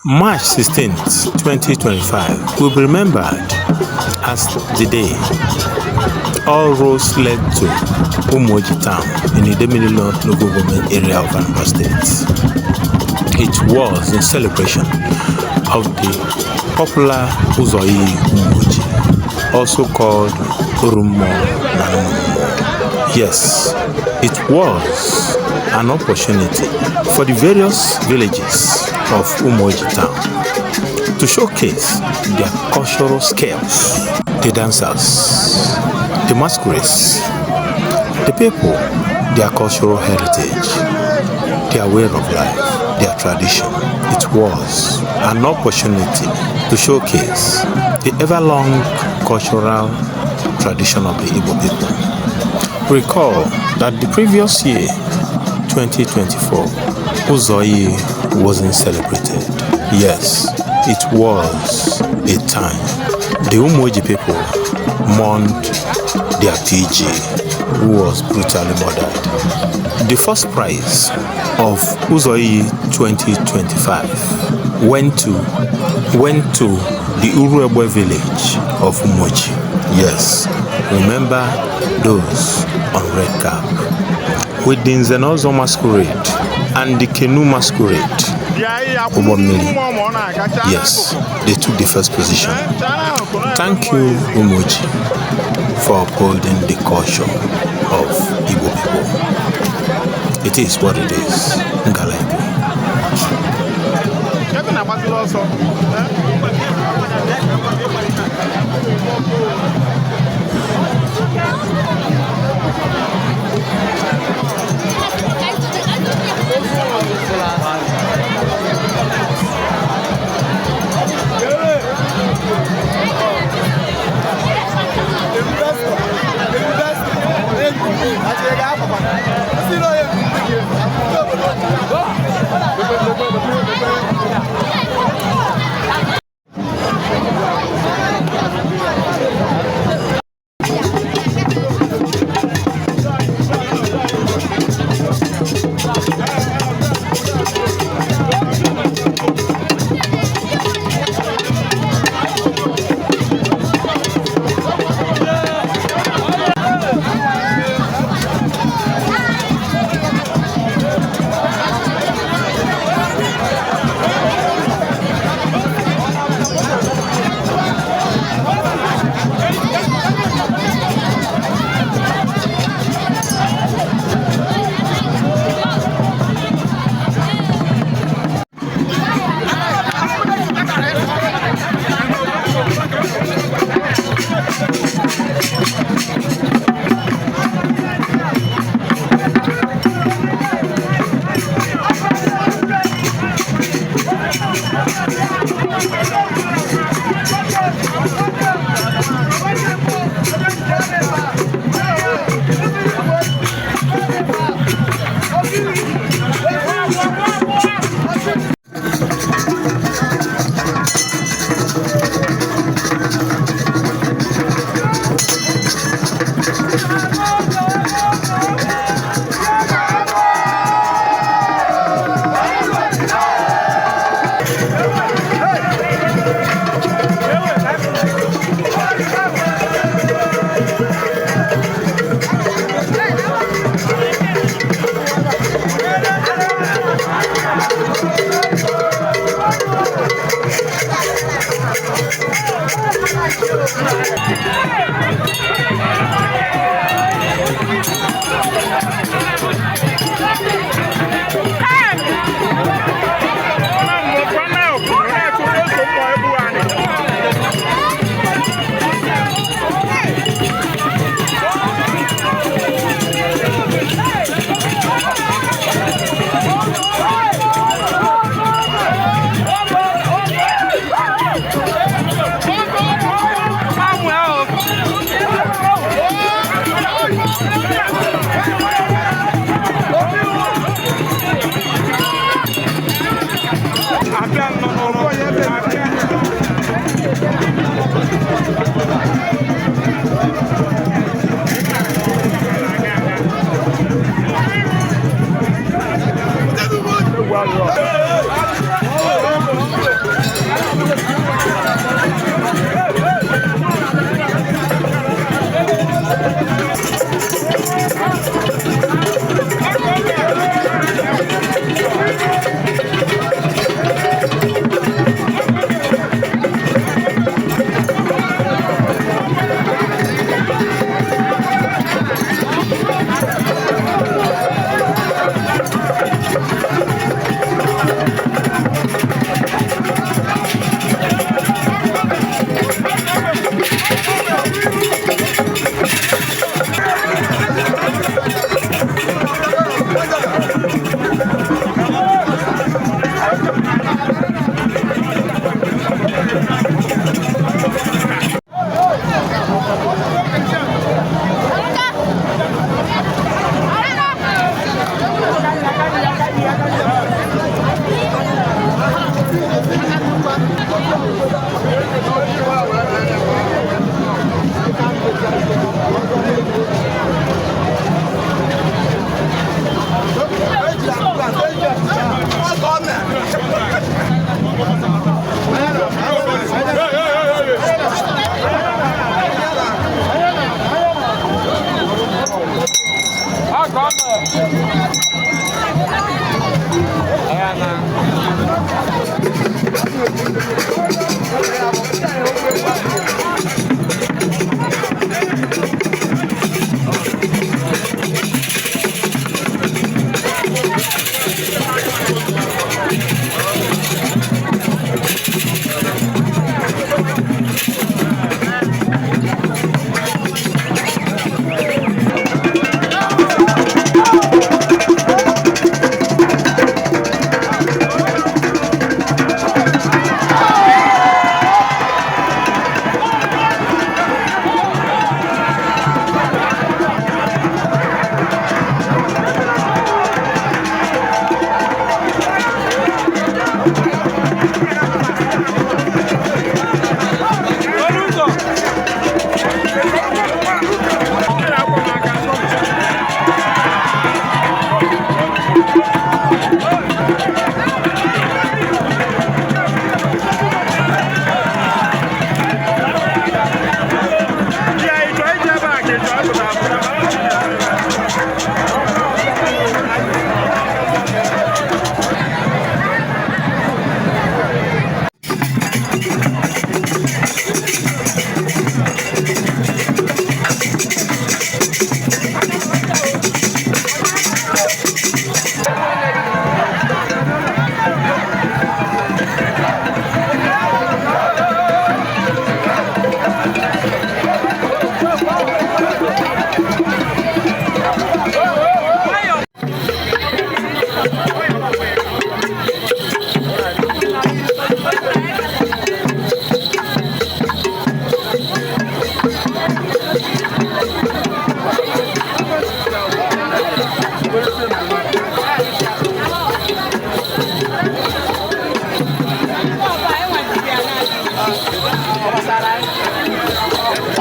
March 16th, 2025 will be remembered as the day all roads led to Umuoji town in Idemili North Local Government Area of Anambra State. It was in celebration of the popular Uzoiyi Umuoji, also called Orummo na Nnummo. Yes, it was an opportunity for the various villages of Umuoji town to showcase their cultural skills, the dancers, the masquerades, the people, their cultural heritage, their way of life, their tradition. It was an opportunity to showcase the everlong cultural tradition of the Igbo people. Recall that the previous year, 2024, Uzoiyi wasn't celebrated. Yes, it was a time the Umuoji people mourned their PG, who was brutally murdered. The first prize of Uzoiyi 2025 went to the Uruegbe village of Umuoji. Yes, remember those on red cap with the Nzenozo masquerade and the Kenu masquerade. Ụgbọmmiri. Yes, they took the first position. Thank you, Umuoji, for upholding the culture of Igbo people. It is what it is. Ngala Igbo. Ebe na-agbaziri ọsọ.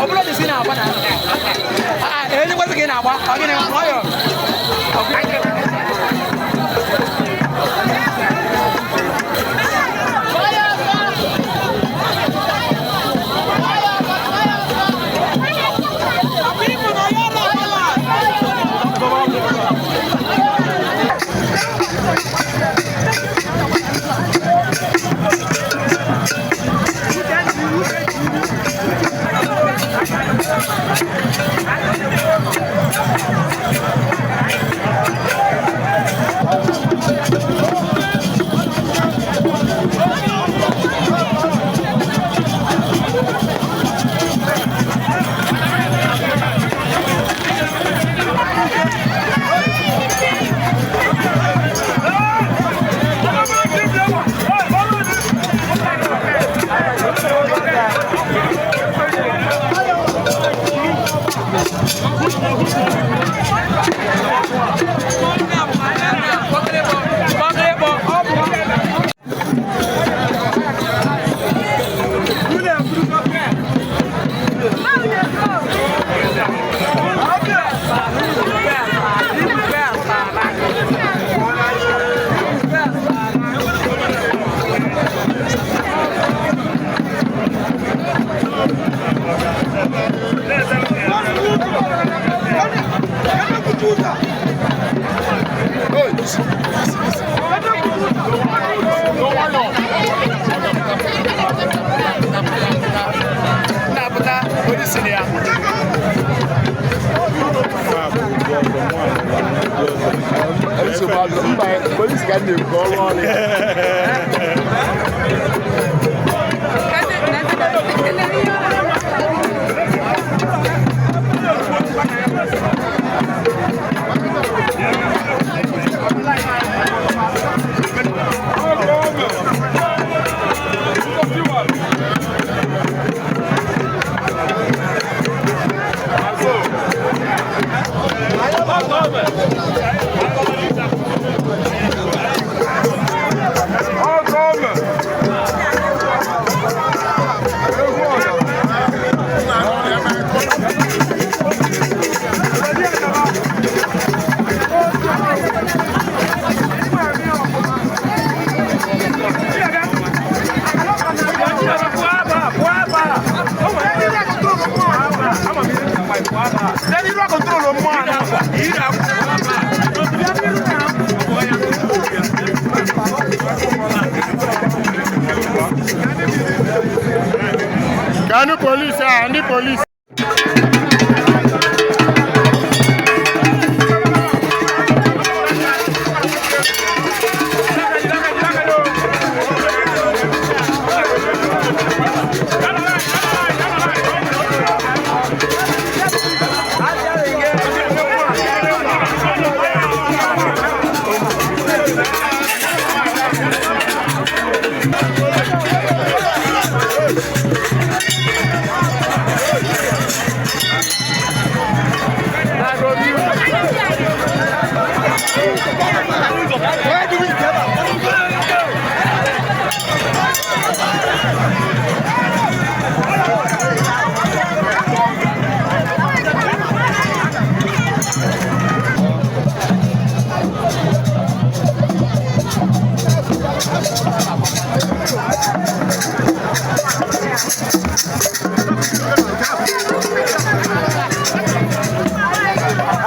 Ọ bụrụ dị si na-agba na enyekwasị ka ị na-agba ọ gịnị nwayọ. All Ndị polisi a, ndị polisi.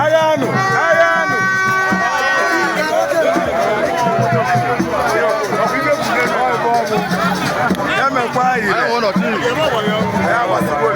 Agha anụ! Emekwa ire. Ya gbasịkwa.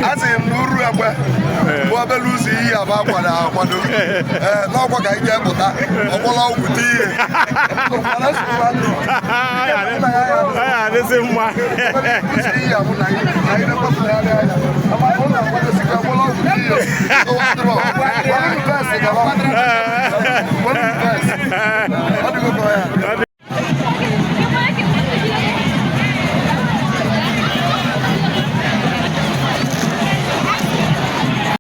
A sị m na uru egbe bụ obere ụzọ iyi aba akwado akwado. Ee, n'ọkwa ka anyị ga-epụta ọgbọla ọgwụ dị ihe. Mana nsogbu adịrọ. Ọ ya adịsị mma. Ụzọ iyi abụ na anyị na-ekwepụgharị anya. Ama ọ na-akwadosikwa ọgbọla ọgwụ dị ihe. Nsogbu adịrọ. Gbara best gaba.